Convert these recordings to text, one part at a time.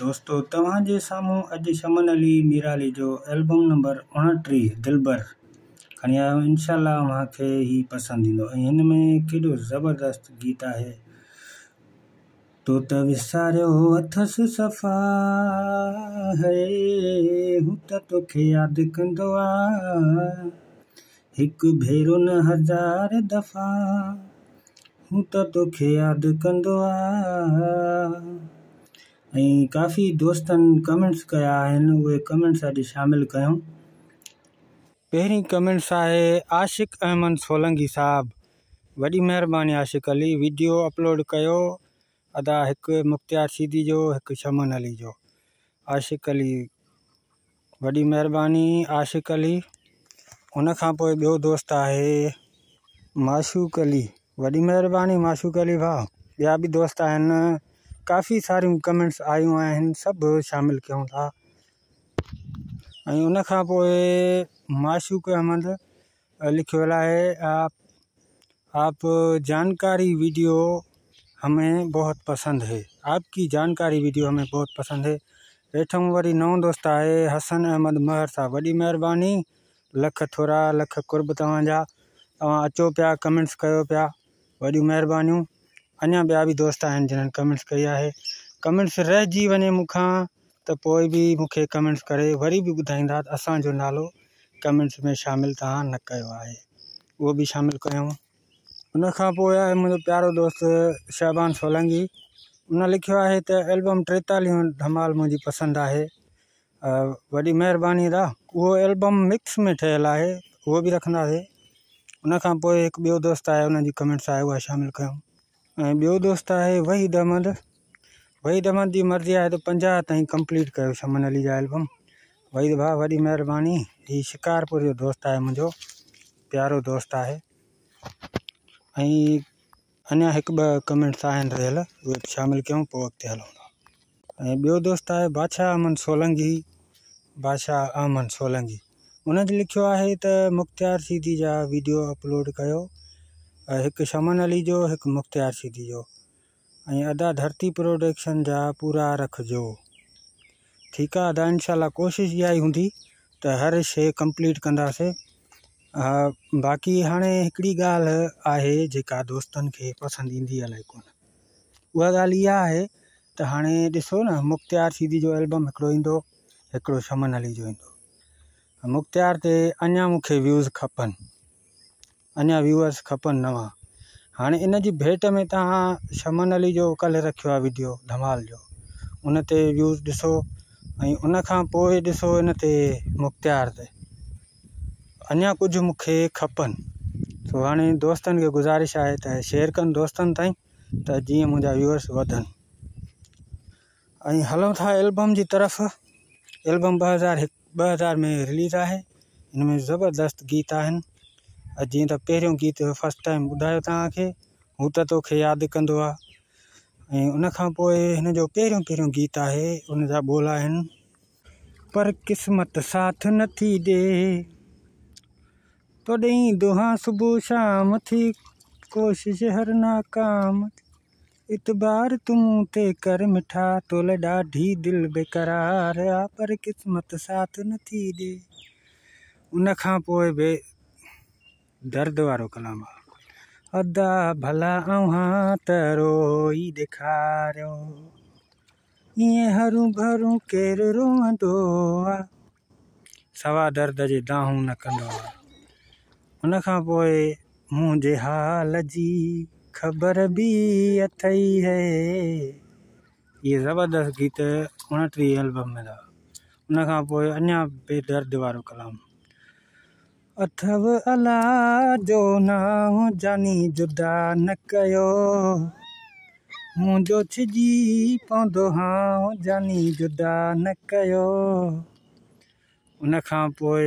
دوستو توهان جي سامهون اڄ شمن علي ميرالي جو البم نمبر 29 دلبر کڻي آيو آهيان انشاء الله اوهان کي هي پسند ايندو ۽ هن ۾ ڪيڏو زبردست گيت آهي تو ته وساريو اٿس صفا هي هو ته توکي ياد ڪندو آ هڪ ڀيرو نه هزار دفعا هو ته توکي ياد ڪندو آ. ۽ ڪافي دوستن ڪمينٽس ڪيا آهن اهي ڪمينٽس اڄ شامل ڪيون. پهرين ڪمينٽس آهي عاشق احمد سولنگي صاحب وڏي مهرباني عاشق علي ويڊيو اپلوڊ ڪيو ادا هڪ مختيار شيدي جو هڪ شمن علي جو عاشق علي وڏي مهرباني عاشق علي ان کان پوء ٻيو دوست آهي معشوق علي وڏي مهرباني معشوق علي ڀاء ٻيا به دوست آهن ڪافي ساريون ڪمينٽس آيون آهن سڀ شامل ڪيون ٿا ۽ ان کان پوء معشوق احمد لکيو ويل آهي آپ آپ جانڪاري ويڊيو همين بهت پسند هي آپ ڪي جانڪاري ويڊيو همين بهت پسند هي هيٺئون وري نئون دوست آهي حسن احمد مهر صاحب وڏي مهرباني لک ٿورا لک قرب توهان جا توهان اچو پيا ڪمينٽس ڪيو پيا وڏيون مهربانيون اڃا ٻيا به دوست آهن جنھن ڪمينٽس ڪئي آهي ڪمينٽس رهجي وڃي مون کان ته پوء به مون کي ڪمينٽس ڪري وري به ٻڌائيندا ته اسان جو نالو ڪمينٽس ۾ شامل توهان نه ڪيو آهي اهو به شامل ڪيون. ان کان پوء آهي منهنجو پيارو دوست شعبان سولنگي ان لکيو آهي ته البم ٽيتاليهون ڌمال منهنجي پسند آهي وڏي مهرباني ادا اهو البم مڪس ۾ ٺهيل آهي اهو به رکنداسي ان کان پوء هڪ ٻيو دوست آهي ان جي ڪمينٽس آهي اها شامل ڪيون ۽ ٻيو دوست آهي وحيد احمد وحيد احمد جي مرضي آهي ته 50 تائين ڪمپليٽ ڪيو شمن علي جا البم وحيد ڀاء وڏي مهرباني هي شڪارپور جو دوست آهي منهنجو پيارو دوست آهي ۽ اڃا هڪ ٻه ڪمينٽس آهن رهيل اهي به شامل ڪيون پوء اڳتي هلون ٿا ۽ ٻيو دوست آهي بادشاهه احمد سولنگي بادشاهه احمد سولنگي ان لکيو آهي ته مختيار شيدي جا ويڊيو اپلوڊ ڪيو هڪ شمن علي جو هڪ مختيار شيدي جو ۽ ادا ڌرتي پروڊڪشن جا پورا رکجو ٺيڪ آ ادا انشاء الله ڪوشش اها ئي هوندي ته هر شي ڪمپليٽ ڪنداسي باقي هاڻي هڪڙي ڳالهه آهي جيڪا دوستن کي پسند ايندي الائي ڪونه اها ڳالهه اها آهي ته هاڻي ڏسو نه مختيار شيدي جو البم هڪڙو ايندو هڪڙو شمن علي جو ايندو مختيار تي اڃا مون کي ويوز کپن اڃا ويوئرس کپن نوان هاڻي ان جي ڀيٽ ۾ توهان شمن علي جو ڪلهه رکيو آهي ويڊيو ڌمال جو ان تي ويوز ڏسو ۽ ان کان پوء ڏسو ان تي مختيار تي اڃا ڪجهه مون کي کپن سو هاڻي دوستن کي گذارش آهي ته شيئر ڪن دوستن تائين ته جيئن منهنجا ويوئرس وڌن ۽ هلون ٿا البم جي طرف البم 2001 2000 ۾ رليز آهي ان ۾ زبردست گيت آهن جيئن ته پهريون گيت فرسٽ ٽائيم ٻڌايو توهان کي هو ته توکي ياد ڪندو آ ۽ ان کان پوء هن جو پهريون پهريون گيت آهي ان جا ٻول آهن پر قسمت ساٿ نٿي ڏي تو ڏي ايندو هان صبح شام ٿي ڪوشش هر ناڪام اعتبار تون مون تي ڪر مٺا تو لئه ڏاڍي دل بيقرار آ پر قسمت ساٿ نٿي ڏي ان کان پوء به درد وارو ڪلام آ ادا ڀلا اوهان ته روئي ڏيکاريو ائين هرون ڀرون ڪير روئندو آ سوا درد جي دانهون نه ڪندو آ. ان کان پوء منهنجي حال جي خبر به اٿئي هي. اهي زبردست گيت 29 البم ۾ اٿا. ان کان پوء اڃا به درد وارو ڪلام. اٿو الله جو نانء جاني جدا نه ڪيو منهنجو ڇڄي پوندو هانء جاني جدا نه ڪيو ان کان پوء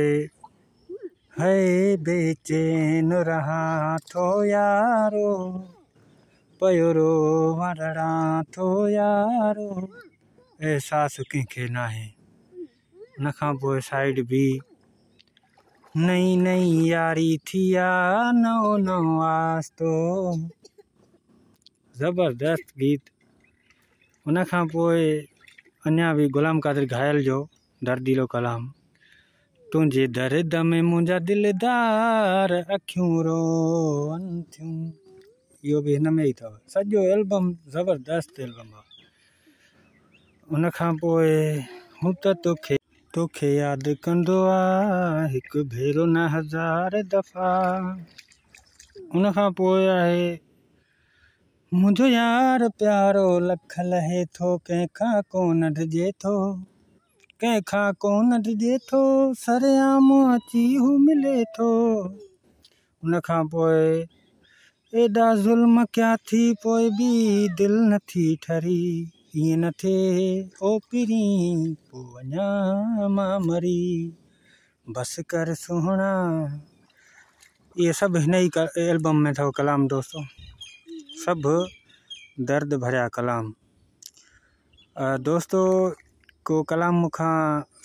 هي بيچين رهان ٿو يارو پيو روئان رڙان ٿو يارو احساس ڪنهن کي ناهي ان کان پوء سائيڊ بي نئين نئين ياري ٿي آ نئون نئون واسطو زبردست گيت ان کان پوء اڃا به غلام قادر گهايل جو درديلو ڪلام تنهنجي درد ۾ منهنجا دلدار اکيون روئن ٿيون اهو به هن ۾ ئي اٿو. سڄو البم زبردست البم آ. ان کان پوء هو ته توکي توکي ياد ڪندو آ هڪ ڀيرو نه هزار دفعا. ان کان پوء آهي منهنجو يار پيارو لک لهي ٿو ڪنهن کان ڪونه ڊڄي ٿو ڪنهن کان ڪونه ڊڄي ٿو سرعام اچي هو ملي ٿو. ان کان پوء ايڏا ظلم ڪيا ٿي پوء به دل نه ٿي ٺري ائين نه ٿئي او پرين پو وڃان مان مري بس ڪر سهڻا. اهي سڀ هن ئي البم ۾ اٿو ڪلام دوستو سڀ درد ڀريا ڪلام. دوستو ڪو ڪلام مون کان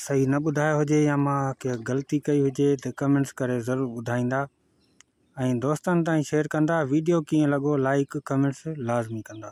صحيح نه ٻڌايو هجي يا مان ڪي غلطي ڪئي هجي ته ڪمينٽس ڪري ضرور ٻڌائيندا ۽ دوستن تائين شيئر ڪندا. ويڊيو ڪيئن لڳو لائيڪ ڪمينٽس لازمي ڪندا.